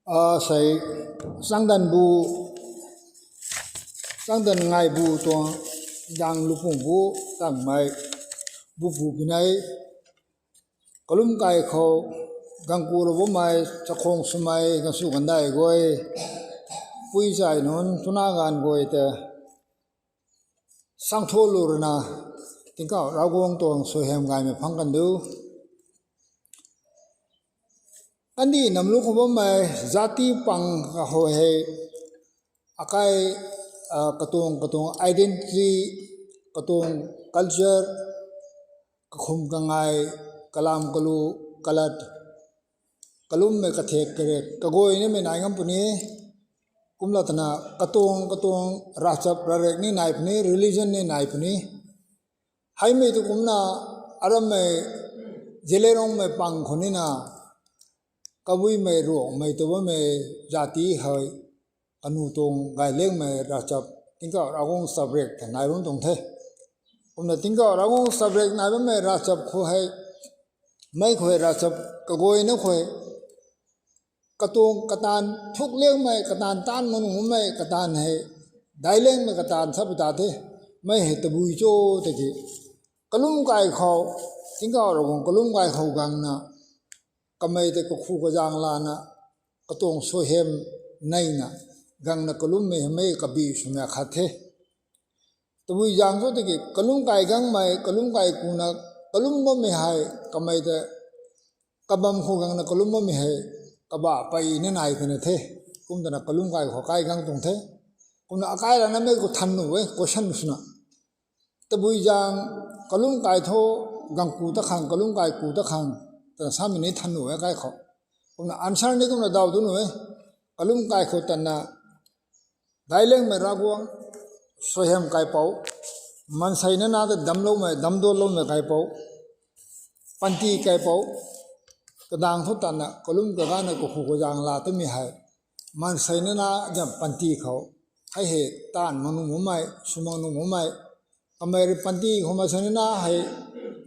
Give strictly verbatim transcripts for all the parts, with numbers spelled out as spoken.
Asei, changdan bu, changdan ngai bu tuang, dang lupung bu, tangmei, bupu pinei, kalum kai khou, gangku lou bammei, chakhwang swmei, gansu gandai guay, pui chai nunc, tuna ganv guay tei, sangthu lu rui na, tingkauh Ravguangc tuang suaihiam gaymei phang kan du. Kandih nam lu khou bammei, zati pang kahou hei, akai, katuang, katuang identity, katuang culture, kakhum kangai, kalam kalu, kalat, kalummei kathek karek, kaguay nimei nai ngam puni, kumna tana katuang, katuang ravchap rarek ni nai puni, religion ni nai puni. Heimei tu kumna arammei, Zeliangrongmei pang khou nina, kabuimei ruangmei tu bammei zati hei, kanu tuang gayliangmei ravchap, tingkauh Ravguangc chaprek ta nai bam tuang the. Kumna tingkauh Ravguangc chaprek nai bammei ravchap khou hei, mei khou hei ravchap kaguayna khou hei, katuang kataanv thukliangmei, kataanv taanv manumei, kataanv hei, daic liangmei kataanv sa pi ta the, mei hei tabui cho tiki, kalum kai khou, tingkauh Ravguangc kalum kai khou gangna, kamei tei kakhu kazaeng lana, katuang suaihiam neina, gangna kalummei hei mei kabi swmei khat the. Tabui zaeng thu tiki kalum kai gangmei, kalum kai kuna, kalum bammei hei, kamei tei, kabam khou gangna kalum bammei hei, kabah peyna nai twna the. Kum twna kalum kai khou kai gang tuang the. Kumna akai lana mei khou than nuh e, question swna. Tabui zaeng kalum kai thu, gangku ta khang, kalum kai ku ta khang, twna samei ni than nuh e kai khou. Kumna answer ni kumna daw tu nuh e. Kalum kai khou tana, daic liangmei Ravguangc, suaihiam kaipouc, maansei nana ta damcloumei, damcduanloumei kaipouc, panty kaipouc, kadaeng thu tana kalum kagana kakhu kazaeng la twmei hei, maansei nana zam panty khou, hei hei taanv manumei mei, sw manumei mei, kamei rui panty khou maansei nana hei,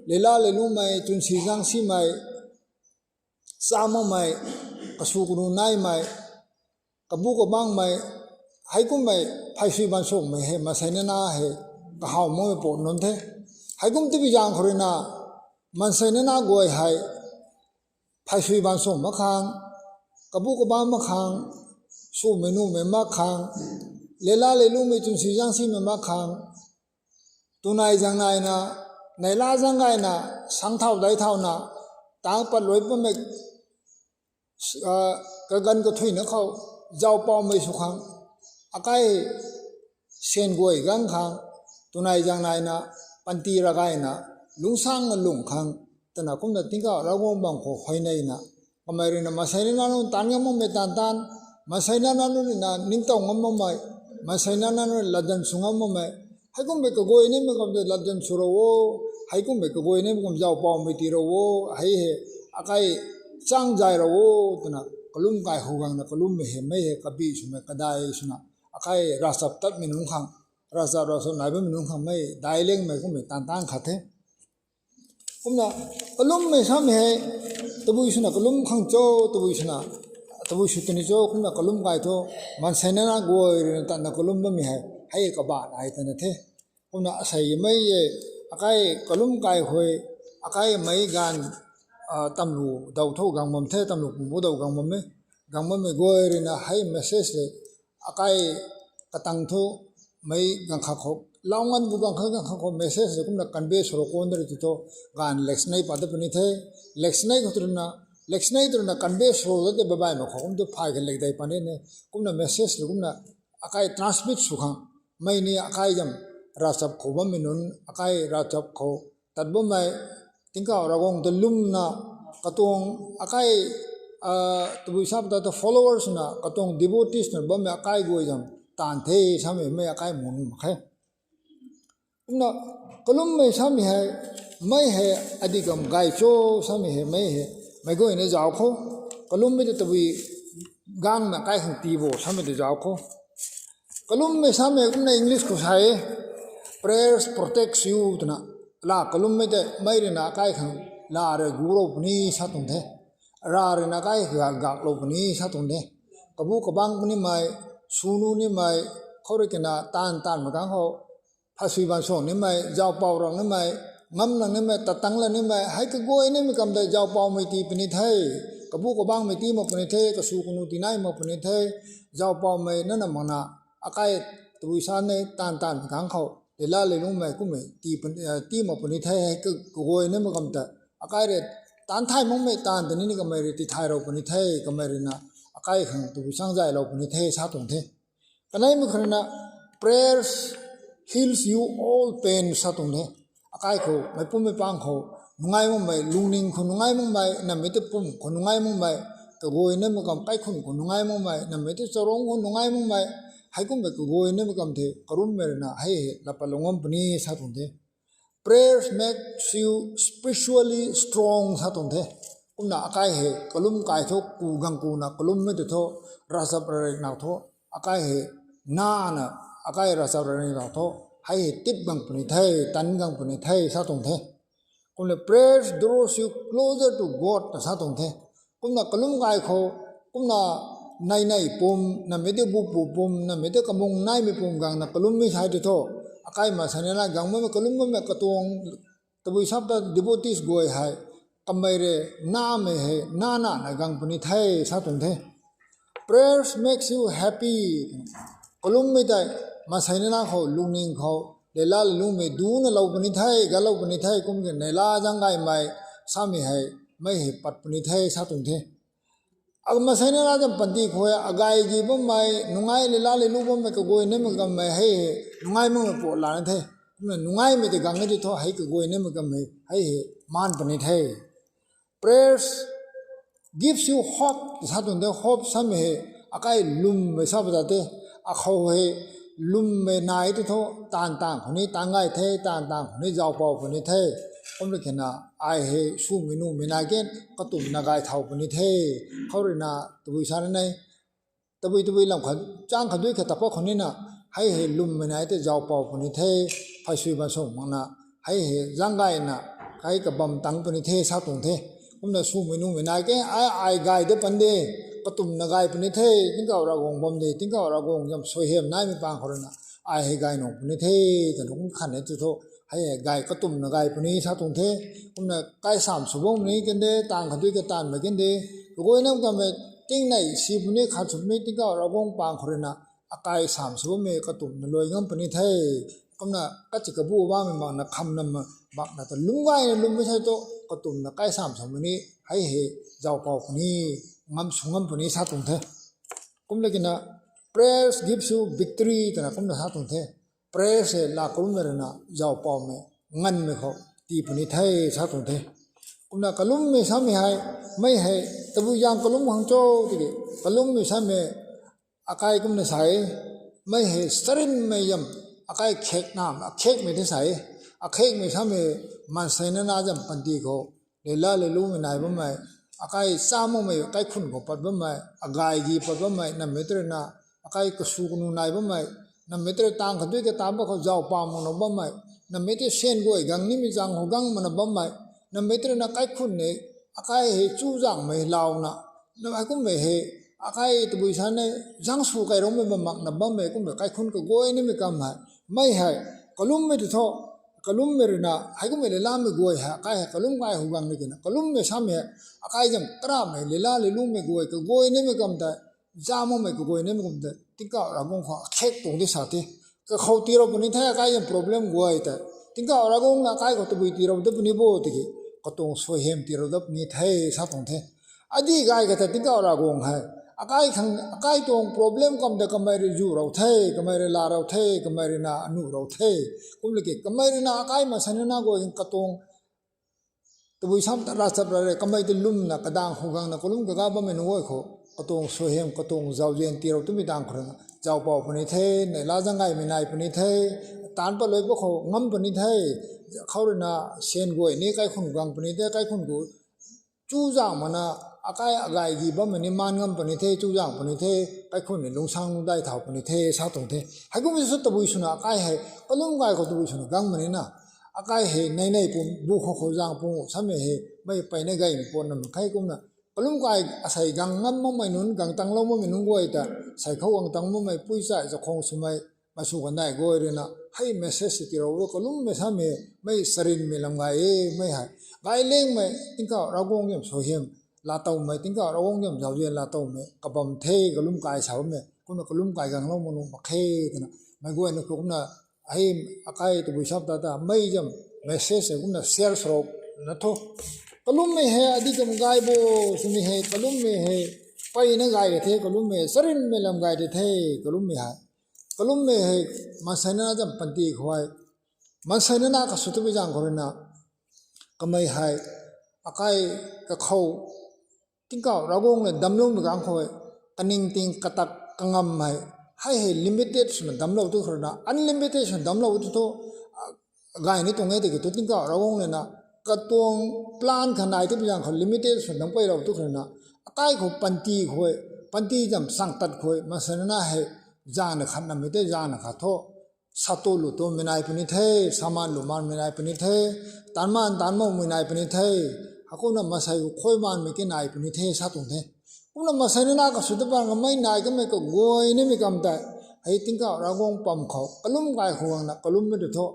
leila leilumei, chwnsi zaengsimei, cha makmei, kasu kanu naimei, kabu kabangmei, heikumhmei phaysui baanchumei hei maansei nana hei, kahaw makmei pat nunc the. Heikum tabui zaeng khou rui na, maansei nana guay hei, phaysui baanchum mak khang, kabu kabang mak khang, swmei numei mak khang, leila leilumei chwnsi zaengsimei mak khang, tunai zaeng naina, neihla zaeng gayna, sangc thau daic thauna, tang pat lui bammei, kaganv kathuina khou, zaupaumei sw khang, akai syan guay gang khang, tunai zaeng naina, panty ravgayna, lungcsangna lung khang, twna kumna tingkauh Ravguangc bang khou huayneina, kamei rui na maansei nana nunc taanv ngam makmei taanv taanv, maansei nana nunc rui na ningtow ngam makmei, maansei nana nunc rui latdanv sw ngam makmei, heikumhmei kaguay nimei kum tei latdanv sw rou o, heikumhmei kaguay nimei kum zaupaumei tii rou o, hei hei, akai chang zay rou o, twna kalum kai khou gangna kalummei hei mei hei kabi swmei kadai swna, akai ravchap tatmei nunc khang, ravchap ravchap nai bammei nunc khang mei daic liangmei kummei taanv taanv khat the. Kumna kalummei samei hei, tabui swna kalum khang cho, tabui swna, tabui sw tini cho, kumna kalum kai thu, maansei nana guay rui na tatna kalum bammei hei, hei kabah nai twna the. Kumna asei mei e, akai kalum kai khou, akai mei ganv, tamlu daw tho gang bam the, tamlu pumbu daw gang bam e, gang bammei guay rui na hei message le, akai katang thu, mei ganv khat khou, lau nganv bu ganv khat ganv khat khou message le kumna convey sw rou kan de rui tu thu, ganv lecture nei pat dat puni the, lecture nei khou tu rui na, lecture nei tu rui na convey sw rou dat tei babai mak khou kum tu phay kan lek dei pan de ne, kumna message le kumna, akai transmit sw khang, mei ni akai zam, ravchap khou bammei nunc, akai ravchap khou, tat bammei, tingkauh Ravguangc ta lwmna, katuang akai, tabui sa pata ta followers na, katuang devotees na bammei akai guay zam, taanv the samei mei akai mu nuh mak khe. Kumna, kalummei samei hei, mei hei, adi kam gay cho samei hei, mei hei, meic guayna zauc khou, kalummei ta tabui gangna kai khang tii bo samei ta zauc khou. Kalummei samei kumna English khou sa e, prayers protects you twna, la kalummei tei mei rui na kai khang, la rui gu rou puni sa tuang the, ra rui na kai khang gaklou puni sa tuang the. kabu kabangc punimei, sunu nimei, khou rui kina taanv taanvmei kang khou, phasui baanv suang nimei, zaupou rang nimei, ngam rang nimei, tatang la nimei, hei kaguay nimei kam tei zaupoumei tii puni the, kabu kabangcmei tii mak puni the, kasu kanu tii nai mak puni the, zaupoumei nana makna, akai tabui sa ne taanv taanvmei kang khou, leila leilungmei kummei tii mak puni the, hei kaguay nimei kam tei, akai rui taanv thay makmei taanv tei ni kamei rui tii thay rou puni the, kamei ruina, akai khang tabui sang zaylou puni the sa tuang the. Kaneimei khou ruina, prayers heals you all pain sa tuang the. Akai khou, meic pum mei pang khou, nungai makmei, lungning khou nungai makmei, namei tei pum khou nungai makmei, kaguay nimei kam kaikhun khou nungai makmei, namei tei charung khou nungai makmei, heikummei kaguay nimei kam the, karummei ruina, hei hei, laa patlou ngam puni sa tuang the. Prayers makes you spiritually strong sa tuang the. Kumna akai hei, kalum kai thu, ku gang kuna, kalummei tei thu, ravchap rarikna thu, akai hei, nana, akai ravchap rarikna thu, hei hei tip gang puni the, tan gang puni the sa tuang the. Kumna prayers draws you closer to God na sa tuang the. Kumna kalum kai khou, kumna nai nai pum, namei tei bupu pum, namei tei kamung naimei pum gangna kalummei sai tei thu, akai maansei nana gang makmei kalum makmei katuang, tabui sap ta devotees guay hei, kamei rui namei hei, nana na gang puni the sa tuang the. Prayers makes you happy. Kalummei tei, maansei nana khou, lungning khou, leila leilungmei duna lou puni the, galou puni the, kum ki neihla zang gaymei, samei hei, mei hei pat puni the sa tuang the. Ag maansei nana zam panty khou hei, agay gi bammei, nungai leila leilu bammei, kaguay nimei kammei hei hei, nungai makmei pat lana the. Kumna nungaimei tei gang e tei thu, hei kaguay nimei kammei, hei hei, maan puni the. Prayers gives you hope, sa tuang the, hope samei hei, akai lwmmei sa pa ta the, akhou hei, lwmmei nai tei thu, taanv taanv khou ni, taanv gay the, taanv taanv khou ni, zaupou puni the, kumna kina, ai hei, sumei numei nai ke, katumna gay thau puni the, khou ruina, tabui sa na nei, tabui tabui lam khat, chang khat dui khat ta pat khou nina, hei hei lwmmei nai tei zaupou puni the, phaysui bansung makna, hei hei zang gayna, kai kabam tang puni the sa tuang the. Kumna sumei numei nai ke, ai, ai gay de pan de, katumna gay puni the, tingkauh Ravguangc bam de, tingkauh Ravguangc zam suaihiam naimei pang khou ruina, ai hei gay nung puni the, twna kum khan e tei thu, hei hei gay katumna gay puni sa tuang the. Kumna kai sam sw bammei ni kan de, taanv khat dui kataanvmei kan de, kaguay nimei kammei, tingnei si puni khat sw puni tingkauh Ravguangc pang khou ruina, akai sam sw bammei katumna luai ngam puni the. Kumna kachi kabu bammei makna khamna makna ta lum gayna lwmmei sa thu, katumna kai sam swmei ni, hei hei, zaupou puni, ngam sw ngam puni sa tuang the. Kumna kina, prayers gives you victory, twna kumna sa tuang the. Prayers hei laa kalummei ruina, zaupoumei, nganvmei khou, tii puni the, sa tuang the. Kumna kalummei samei hei, mei hei, tabui zaeng kalum khang cho, tiki, kalummei samei, akai kumna sa e, mei hei, sarinmei zam, akai khekna, akhekmei tei sa e, akhekmei samei, maansei nana zam panty khou, leila leilumei nai bammei, akai cha makmei, kaikhun khou pat bammei, agay gi pat bammei, namei tei ruina, akai kasu kanu nai bammei, namei tei rui taanv khat dui kataanv pat khou zaupou makna bammei, namei tei sen guay gang nimei chang khou gang makna bammei, namei tei ruina kaikhun ni, akai hei chuzaenghmei launa, na heikummei hei, akai tabui sa ne, zaeng sw kai roumei bam makna bammei, kummei kaikhun kaguay nimei kam hei, mei hei, kalummei tei thu, kalummei ruina, heikummei leilamei guay hei, akai hei kalum kai khou gang ni kina, kalummei samei hei, akai zam karamei, leila leilumei guay, kaguay nimei kam tei, cha makmei kaguay nimei kum tei, tingkauh Ravguangc khou akhek tuang di sa the. Kakhou tiirou puni the, akai zam problem guay tei, tingkauh Ravguangc na akai khou tabui tiirou dat puni bo tiki, katuang suaihiam tiirou dat puni the, sa tuang the. Adi gay ka tei tingkauh Ravguangc hei, akai khang, akai tuang problem kam tei kamei rui zu rou the, kamei rui laa rou the, kamei ruina anu rou the. Kumna ki, kamei ruina akai maansei nana guay katuang tabui sam ta ravchap rarek, kamei tei lwmna, kadaeng khou gangna, kalum kaga bammei nunc guay khou, katuang suaihiam, katuang zauzian tiirou twmei daeng khou ruina, zaupou puni the, neihla zaeng gaymei nai puni the, taanv pat luai pat khou ngam puni the, khou ruina, sen guay ni kaikhun gang puni the, kaikhun khou, chuzaeng makna, akai agay gi bammei ni maan ngam puni the, chuzaeng puni the, kaikhun ni lungsang lungdai thau puni the, sa tuang the. Heikummei sw tabui swna akai hei, kalum kai khou tabui swna gang makna, akai hei, nei nei pum, bu khou khou zaeng pum, samei hei, mei peyna gaymei pat na mak khe kumna, Kalum kai asei gang ngam makmei nunc, gang tang lou makmei nunc guay ta, sei khou gang tang makmei pui chai chakhwang swmei, masw kanei guay rui na, hei message si tirou ru, kalum mei samei, mei sarinmei lam gay e, mei hei. Gay lengmei, tingkauh Ravguangc niam suaihiam, laatowmei, tingkauh Ravguangc niam zauzian laatowmei, kabam the, kalum kai sa bammei, kumna kalum kai gang lou mak nuh mak khe, twna, mei guay na kumna, hei akai tabui sap ta ta, mei zam message hei kumna share swrou na thu. Kalummei hei adi kam gay bo, swmei hei, kalummei hei, peyna gay de the, kalummei, sarinmei lam gay de the, kalummei hei. Kalummei hei, maansei na zam panty khou hei. Maansei na na kasw tabui zaeng khou rui na, kamei hei, akai kakhou, tingkauh Ravguangc le damcloumei gang khou, kaningting katak kangammei, hei hei limited swna damclou tu khou rui na, unlimited swna damclou tu thu, gay ni tuang e tiki thu tingkauh Ravguangc le na, katuang plan kha nai tabui zaeng khou limited swna damcpeilou tu khou rui na, akai khou panty khou, panty zam sang tat khou, maansei na hei, zana khat namei tei zana khat thu, satu lu tumei nai puni the, saman lu manmei nai puni the, tanman tanmamei nai puni the, hakumna maansei khou khuay manmei ki nai puni the, sa tuang the. Kumna maansei na na kasw tabui zaeng khou mei nai kamei kaguay nimei kam tei, hei tingkauh Ravguangc pam khou, kalum kai khou guangna, kalummei tu thu,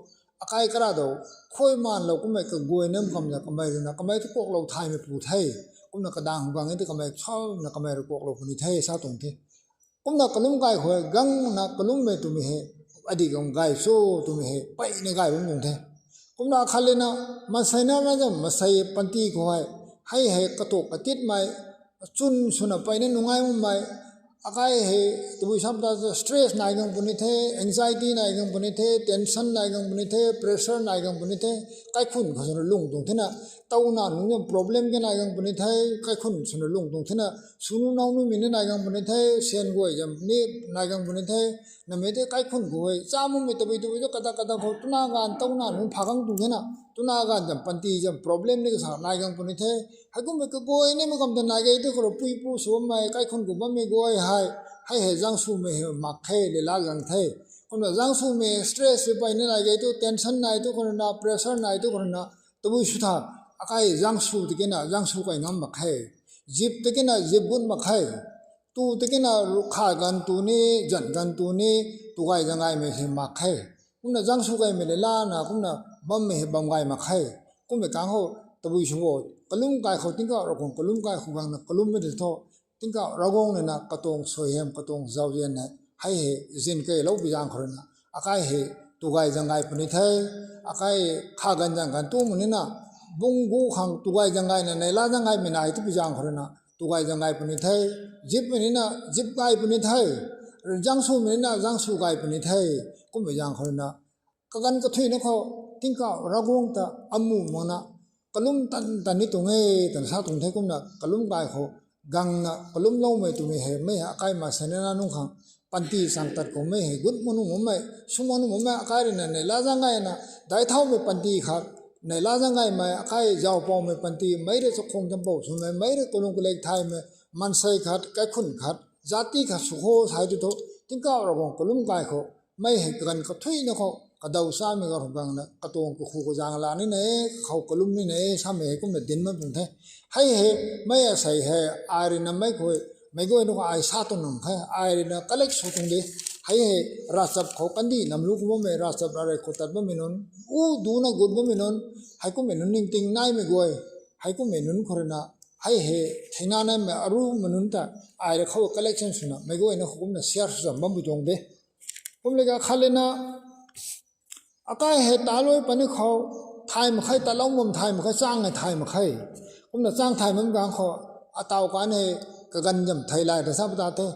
akai kara dou, khuay manlou kummei kaguay nim kam ta kamei rui na, kamei thu kuaklou thaymei pu the, kumna kadang khou gang e tei kamei samna kamei rui kuaklou puni the, sa tuang the. Kumna kalum kai khou, gangna kalummei twmei hei, adi kam gay cho twmei hei, peyna gay bam tuang the. Kumna khat le na, maansei na na zam, maansei panty khou hei, hei hei katuk katitmei, chwn swna peyna nungai makmei, akai hei, tabui sap ta stress nai gang puni the, anxiety nai gang puni the, tension nai gang puni the, pressure nai gang puni the, kaikhun khou swna lung tuang thena, tauna nunc zam problem ki nai gang puni the, kaikhun swna lung tuang thena, sunu nau numei ni nai gang puni the, syan guay zam ni nai gang puni the, namei tei kaikhun khou hei, cha makmei tabui tabui tu kadak kadak khou, tuna ganv tauna nunc pha gang tuang thena, tuna ganv zam panty zam problem ni kasa nai gang puni the, heikummei kaguay nimei kam ta nai gay tu khou rui puipu swmei, kaikhun khou bammei guay hei, hei hei zaengsumei hei mak khe, leila gang the. Kumna zaengsumei stress rui peyna nai gay tu, tension nai tu khou rui na, pressure nai tu khou rui na, tabui sw tha, akai zaengsu tikina, zaengsu kai ngam mak khe. Zip tikina, zip gut mak khe. Tu tikina, kha ganv tu ni, zan ganv tu ni, tu gay zang gaymei hei mak khe. Kumna zaengsu kaimei leilana, kumna bammei hei bam gay mak khe. Kummei kang khou, tabui sw bo, kalum kai khou tingkauh Ravguangc, kalum kai khou gangna, kalummei tei thu, tingkauh Ravguangc le na, katuang suaihiam, katuang zauzian hei, hei hei, zin keylou pui zaeng khou rui na, akai hei, tu gay zang gay puni the, akai kha ganv zang ganv tu mak nina, bung gu khang tu gay zang gayna, neihla zang gaymei nai tu pui zaeng khou rui na, tu gay zang gay puni the, zipmei nina, zip gay puni the, zaengsumei nina, zaengsu gay puni the, kummei zaeng khou rui na, kaganv kathuina khou, tingkauh Ravguangc ta amu makna, kalum tan tan ni tuang e, tan sa tuang the kumna, kalum kai khou, gangna, kalumloumei twmei hei, mei hei akai maansei na na nunc khang, panty sang tat khou mei hei, gut mak nuh makmei, sw mak nuh makmei, akai rui na, neihla zang gayna, daic thaumei panty khat, neihla zang gaymei, akai zaupoumei panty, meic rui chakhwang champou swmei, meic rui kalung kalek thaymei, maansei khat, kaikhun khat, zati khat sw khou sai tu thu, tingkauh Ravguangc kalum kai khou, mei hei kaganv kathuina khou, kadaw samei ga khou gangna, katuang kakhou kazaeng la nina, kakhou kalum nina, samei hei kumna dinc bam tuang the. Hei hei, mei asei hei, ai rui na mei khou, meic guayna khou ai sa tuang nam khe, ai rui na collect sw tuang de. Hei hei, ravchap khou kandih namlu khou bammei, ravchap ravei khou tat bammei nunc, u duna gut bammei nunc, heikummei nunc ningting naimei guay, heikummei nunc khou rui na, hei hei, theina naimei arumei nunc ta, ai rui khou collection swna, meic guayna khou kumna share sw zam bam pui tuang de. Kum le ga khat le na, akai hei talui puni khou, thay mak khe, talou bam thay mak khe, chang hei thay mak khe. Kumna chang thay bam gang khou, ataw kan hei, kaganv zam thei lai ta sa pata the.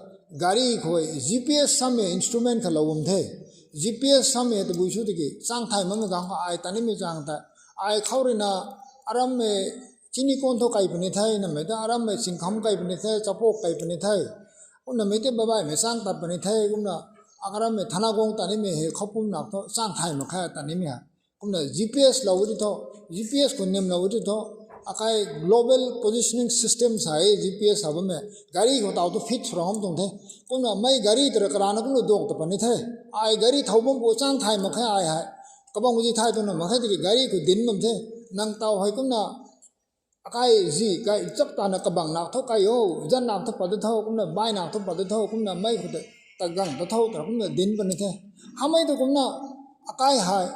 Gari khou hei, G P S samei instrument khalou bam the. G P S samei tabui sw tiki, chang thay bam gang khou, ai tanimei chang ta. Ai khou rui na, arammei, chini kon thu kai puni the, namei ta arammei chingkham kai puni the, chapok kai puni the. Kumna mei tei babaihmei chang tat puni the, kumna, arammei thana guang tanimei hei khou pum nak thu chang thay mak khe tanimei hei. Kumna G P S lou di thu, G P S khou nimlou di thu, akai global positioning system sa e G P S sa bammei, gari khou taw tu fit sw rang am tuang the. Kumna mei gari tara karana kumna duak ta puni the. Ai gari thow bam pu chang thay mak khe ai hei. Kabang zi thay tuang na mak khe tiki gari khou dinc bam the. Nang taw hei kumna akai zi kai chap tana kabang nak thu kai o, zan nak thu pat thu, kumna bai nak thu pat thu, kumna mei khou ta gang ta thu ta kumna din puni the. Hamei tu kumna akai hei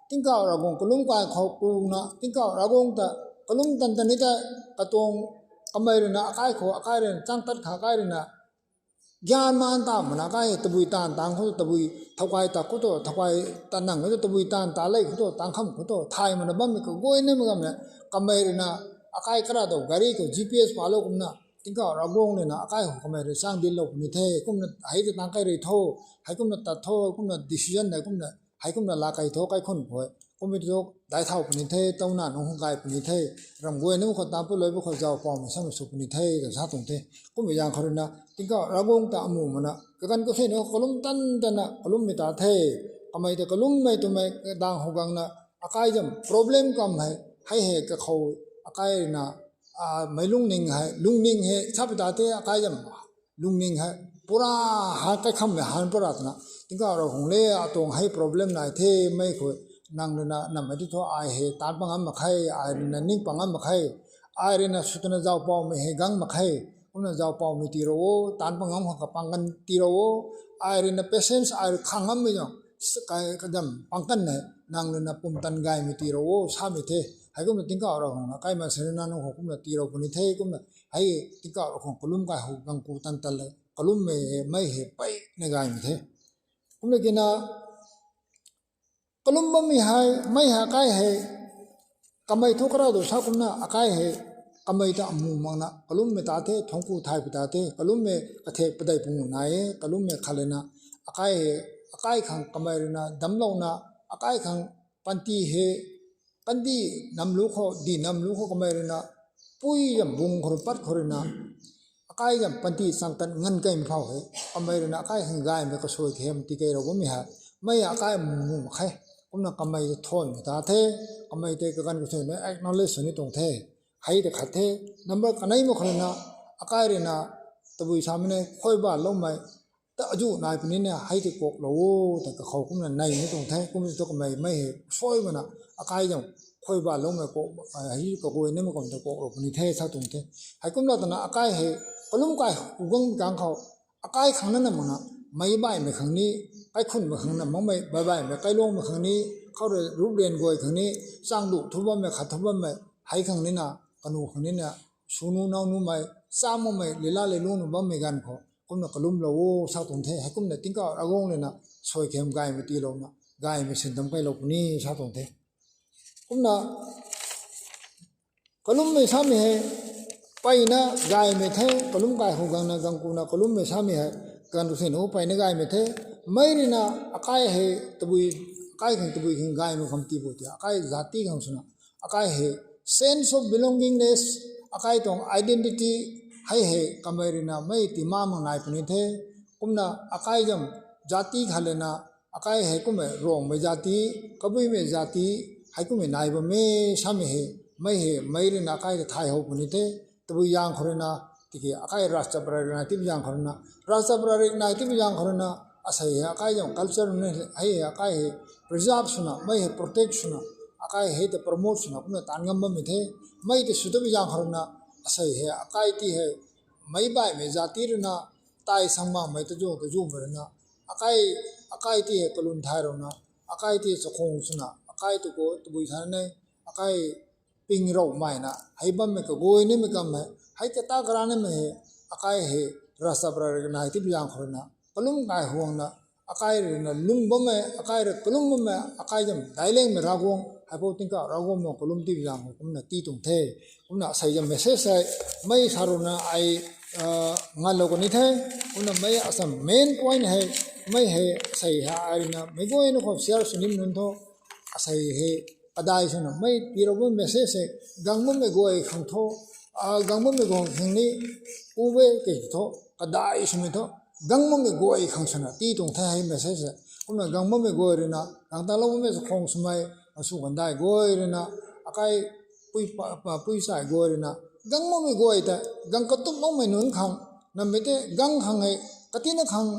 tingkauh Ravguangc kalum kai khou kuna tingkauh Ravguangc ta kalum tan tan ni ta katuang kamei rui na akai khou akai rui na chang tat kha akai rui na gyan man ta mana kai tabui taanv tang khou tabui thaukai ta khou to thaukai ta nang khou to tabui taanv ta lei khou to tang kham khou to thay mana bammei kaguay na mi gam na kamei rui na akai kara to gari khou G P S pa lou kumna tingkauh Ravguangc rui na akai khou kamei rui chang din lou puni the kumna hei ta tang kai rui tho hei kumna tat tho kumna decision na kumna hei kumna la kai tho kai khun khou kummei tu dai thau puni the tauna nung hung kai puni the ram guay nunc khou tam pu loi bu khou zau pau mei sam sw puni the ta sa tuang the. Kummei zang khou rui na tingkauh Ravguangc ta amu mana kakan kathei na kalum tan tan na kalum mei ta the. Kamei ta kalum mei twmei dang hou gang na akai zam problem kam hei hei hei kakhou akai na mei lungning hei lungning hei sa pi ta the akai zam lungning hei pura han kai kham mei han pura twna tingkauh Ravguangc le atuang hei problem nai the mei khou nang rui na nam mei tu thu ai hei taan pangam mak khe ai rui na ning pangam mak khe ai rui na sw twna zau pau mei hei gang mak khe kumna zau pau mei ti ro o taan pangam khang kapang kan ti ro o ai rui na patience ai rui khang ngam mei zang kai kadam pang kan na nang rui na pum tan gay mei ti ro o sa mei the. Hei kumna tingkauh Ravguangc na kai man se rui na nung khou kumna ti ro puni the kumna hei tingkauh Ravguangc kalum kai hou gang ku tan tan le kalum mei hei mei hei pei na gay mei the. Kumna kina kalum bammei hei mei hei akai hei kamei thu kara do sa kumna akai hei kamei ta amu makna kalum mei ta the thongku thay pi ta the kalum mei kathek padei pungu nai e kalum mei khat le na akai hei akai khang kamei rui na damlouna akai khang panty hei kandi nam lu khou di nam lu khou kamei rui na pui zam bung khou rui pat khou rui na akai zam panty chang tan ngan kai mei phau hei kamei rui na akai khang gay mei kasui khem ti kei ro bammei hei mei akai mu mak khe. Kumna kamei ta thawn mei ta the kamei tei kaganv kathei na acknowledge sw ni tuang the. Hei ta khat the number kanei mak khou rui na akai rui na tabui samei ne khoi ba loumei ta azu nai puni na hei tei kuak lou o ta kakhou kumna nei ni tuang the kumna tu kamei mei hei sui mana akai zam khoi ba loumei kuak hei kaguay nimei kum ta kuak lou puni the sa tuang the. Hei kumna twna akai hei kalum kai kugang kang khou akai khang na na mana mei baihmei khang ni kaikhunmei khang na makmei bai baihmei kailuangmei khang ni khou rui rup rian guay khang ni chang du thu bammei khat thu bammei hei khang ni na kanu khang ni na sunu nau numei cha makmei lila lilung nu bammei ganv khou kumna kalum lou o sa tuang the. Hei kumna tingkauh Ravguangc le na sui khem gaymei tiilouna gaymei sin tam kailou puni sa tuang the. Kumna kalummei samei hei peyna gaymei the kalum kai khou gangna gang kuna kalummei samei hei ganv tu thei nu peyna gaymei the. Mei rui na akai hei tabui akai khang tabui khang gaymei kham tiipu ti akai zati khang swna akai hei sense of belongingness akai tuang identity hei hei kamei rui na mei ti ma mak nai puni the. Kumna akai zam zati khat le na akai hei kummei Ruangmei zati kabuimei zati hei kummei nai bammei samei hei mei hei mei rui na akai ta thay how puni the. Tabui zang khou rui na tiki akai rachapra rui nai tipi zang khou rui na rachapra rui nai tipi zang khou rui na asei hei akai zam culture hei hei akai hei preserve swna mei hei protect swna akai hei ta promote swna kumna taanv ngam bammei the. Mei ta sw tipi zang khou rui na asei hei akai ti hei meic baihmei zati rui na tai sang makmei ta zu ta zumei rui na akai akai ti hei kalun thay rou na akai ti chakhwang swna akai tu khou tabui tha ne akai ping rou maina hei bammei kaguay nimei kam hei hei kata kara nimei hei akai hei rachapra rui nai tipi zang khou rui na kalum kai huangna akai rui na lung bammei akai rui kalum bammei akai zam dailengmei Ravguangc hei pou tingkauh Ravguangc mei kalum tipi zang khou kumna ti tuang the. Kumna asei zam message hei mei sa rui na ai nganlou kani the. Kumna mei asam main point hei mei hei asei hei ai rui na meic guayna khou share sw nim nunc thu asei hei kadai swna mei tiilou bammei message hei gang bammei guay khang thu gang bammei guay khang ni ku e kei thu kadai swmei thu gang bammei guay khang swna ti tuang the hei message hei. Kumna gang bammei guay rui na gang talou bammei chakhwang swmei sw gandai guay rui na akai pui chai guay rui na gang makmei guay ta gang katup makmei nunc khang nammei tei gang khang hei katina khang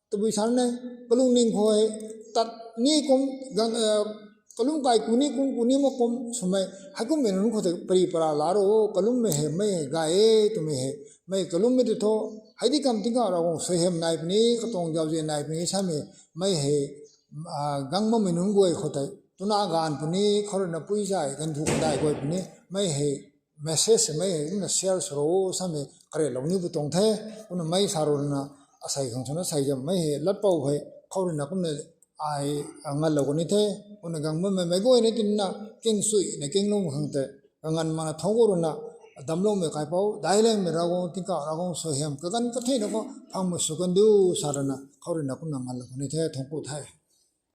tabui sa ne kalungning khou hei tat ni kum gang Kalum kai kuni kum kuni ma kum swmei, heikummei nunc khou tei pari para la ro, kalummei hei mei hei gay e twmei hei, mei kalummei tei thu, hei di kam tingkauh Ravguangc suaihiam nai puni, katuang zauzian nai puni samei, mei hei, gang makmei nunc guay khou tei twna gaanv puni, khou ruina pui zay ganv thu kadai guay puni, mei hei message mei hei kumna share sw ro samei kareilou ni pu tuang the. Kumna mei sa ruina asei khang swna sei zam mei hei latpou hei khou ruina kumna ai nganlou kani the. Kumna gang makmei meic guay ni tina king suina kinglum khang tei kanganv makna thangc khou ruina damcloumei kaipouc daic langmei Ravguangc tingkauh Ravguangc suaihiam kaganv kathena khou phangmei sw kan diu sa ruina khou ruina kumna nganlou kani the, thangc ku the.